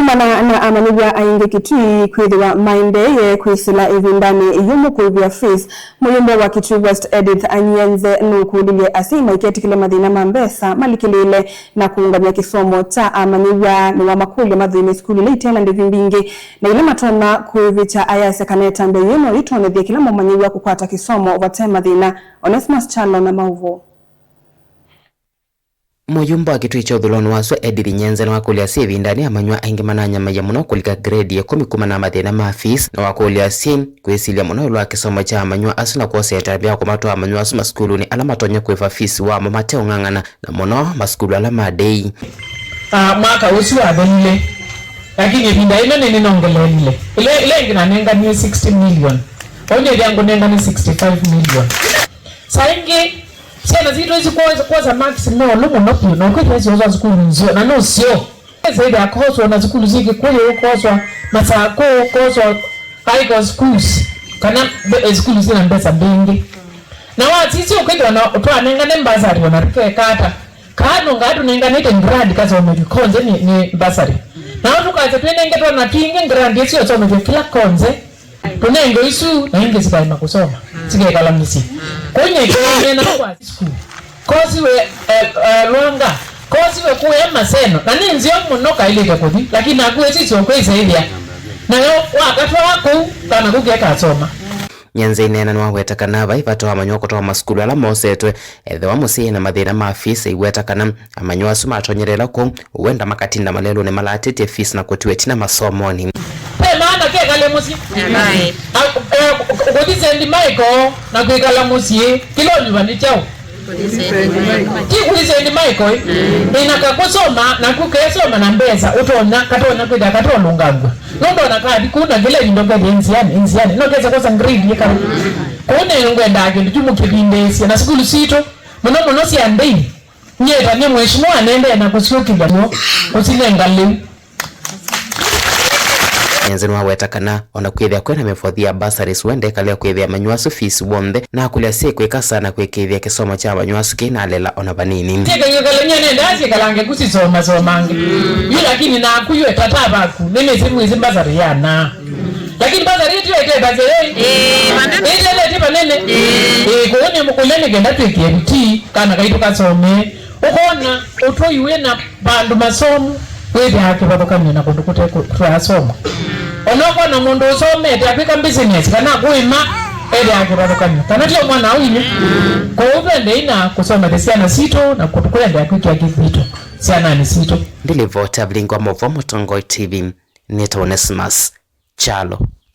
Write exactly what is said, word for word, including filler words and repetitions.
Mana na amanyĩw'a aingĩ Kitui kwĩthĩwa maendee kwĩsĩla ĩvindanĩ yũmũ kũĩvĩa fees, mũyumbe wa Kitui West Edith Anyenze nũkũlilye asyai maiketĩkĩle mathĩna ma mbesa malikĩlĩĩle na kũũngamya kĩsomo kya amanyĩw'a. Nĩwamakũlya mathũime sukulu ila ite na ndĩvi mbingĩ na ila matonya kwĩvĩtya. Ayasya kana ĩtambya yĩĩ no yĩtonyethye kĩla mũmanyĩw'a kũkwata kĩsomo vate mathĩna. Onesmus Kyalo na maũvoo. Mũyumbe wa Kitui kya ũthũĩlonĩ wa sua Edith Nyenze nĩwakũlya asyai ĩvindanĩ amanyĩw'a aingĩ mananyamaie mũno kũlika grade ya ĩkũmi kumana na mathĩna ma fees. Nĩwakũlya asyai kwĩsilya mũno ĩũlũ wa kĩsomo kya amanyĩw'a asu na kwosa ĩtambya ya kũmatwaa amanyĩw'a asu masukulunĩ ala matonya kũĩva fees wamo mateũng'ang'ana, na mũno masukulu ala ma ndĩi. Ah, mwaka ũsu wathelile, lakini ĩvinda ĩno nĩnĩnongeleelile. Ĩla, ĩla ĩngĩ nanenganiwe sixty million. Ũnĩthĩa ngũnengane sixty-five million. Saa ingĩ, syana sitũ isu kwosa, kwosa marks me ĩũlũ mũno vyũ, na ũkwĩthĩa syosa sukulu nzeo, na nũseo. Ĩsĩthĩa koswa na sukulu syĩ Kĩkũyũ, koswa Masakũ, koswa High schools, kana mbe-, eh, sukulu syĩna mbesa mbingĩ. Na wasisya ũkwĩthĩwa na twanengane mbasari ona tũkeka ata. Kaa nũngaa tũnenganĩte grant kasomethw'e konze nĩ, nĩ mbasari. Nao tũkasya twĩnenge twana twingĩ grant ĩsu yasomethw'e kĩla konze. Tũnenge isu na ingĩ sikaema kũsoma, sikekala mĩsyĩ. Kũu nyekĩĩne na kwa sukulu. Kosiwe, eh, eh, Lwanga. Kosiwe kũya Maseno. Na nĩ nzeo mũno kaĩlĩte kũthi. Lakini naku ĩsisya ũkwĩsĩthya. Nayo wakatwaa kũu, kana kũu kekasoma. Nyenze ĩneena nĩwaweta kana vai vata wa amanyĩw'a kũtwawa masukulu ala mosetwe, ethĩwa mũsyai ena mathĩna ma fees. Aiweta kana amanyĩw'a asu matonyelela kũu, wenda makatinda malelũnĩ malatĩtye fees na kũtiwa ĩtina masomonĩ. Ve maana kekale mũsyĩ. Aye. A-, e, kũthi Saint Michael na kwĩkala mũsyĩ, kĩla ũnyuva nĩ kyaũ? Ti kũthi Saint Michael, ĩ? Ĩna kakũsoma, naku kesoma na mbesa, ũtonya, katonya kwĩthĩa katolũngangw'a. Nũndũ ona kathi kũu na kĩla ĩvinda ũkethĩa nzianĩ, nzianĩ, no kese kwosa grade yĩkaũ. Kũu nĩ ngwendaa kĩndũ kyu mũkĩvindĩĩsye, na sukulu sitũ, mũno mũno sya ndĩi, nyie ta nĩ mheshimiwa nendee na kũsyũkĩlya mo, kũsinenga lĩu. Nyenze nĩwaweta kana ona kwĩthĩa kwĩna mĩvothi ya bursaries, we ndekalea kwĩthĩa amanyĩw'a asu fees w'onthe, na akũlya syĩ kwĩka sana kwĩkĩĩthya kĩsomo kya amanyĩw'a asu kĩinalela ona vanini. Syĩkany'okalany'a nendaa syĩkalange kũsisomasomange. Yu lakini naku yu etata vaku nĩnĩsĩ mwĩsĩ mbasarĩ ya naa. Lakini mbasarĩ ĩtio ĩtethasya ĩ? Ĩĩ, vanene. Ĩtethasya vanene? Ĩĩ. Ĩĩ, kũu nĩ mũkũlya nĩ kenda twĩkĩe vitii, kana kaitũ kasome. Ũkona ũtũi wĩna vandũ masomu, wĩthĩaa kĩvathũkany'o na kũndũ kũte kũ-, kũtaasoma. Ona ũkona mũndũ ũsomete akwĩka business kana kũĩma, ethĩaa kĩvathũkany'o. Kana tio mwana au inyu? Kwoou twendei na kũsomethya syana sitũ na kũtũ-, kũendea kwĩkĩa kĩthito syananĩ sitũ. Ndilivota Vilingwa Movo, Mũtongoi T V, nĩtawa Onesmus Kyalo.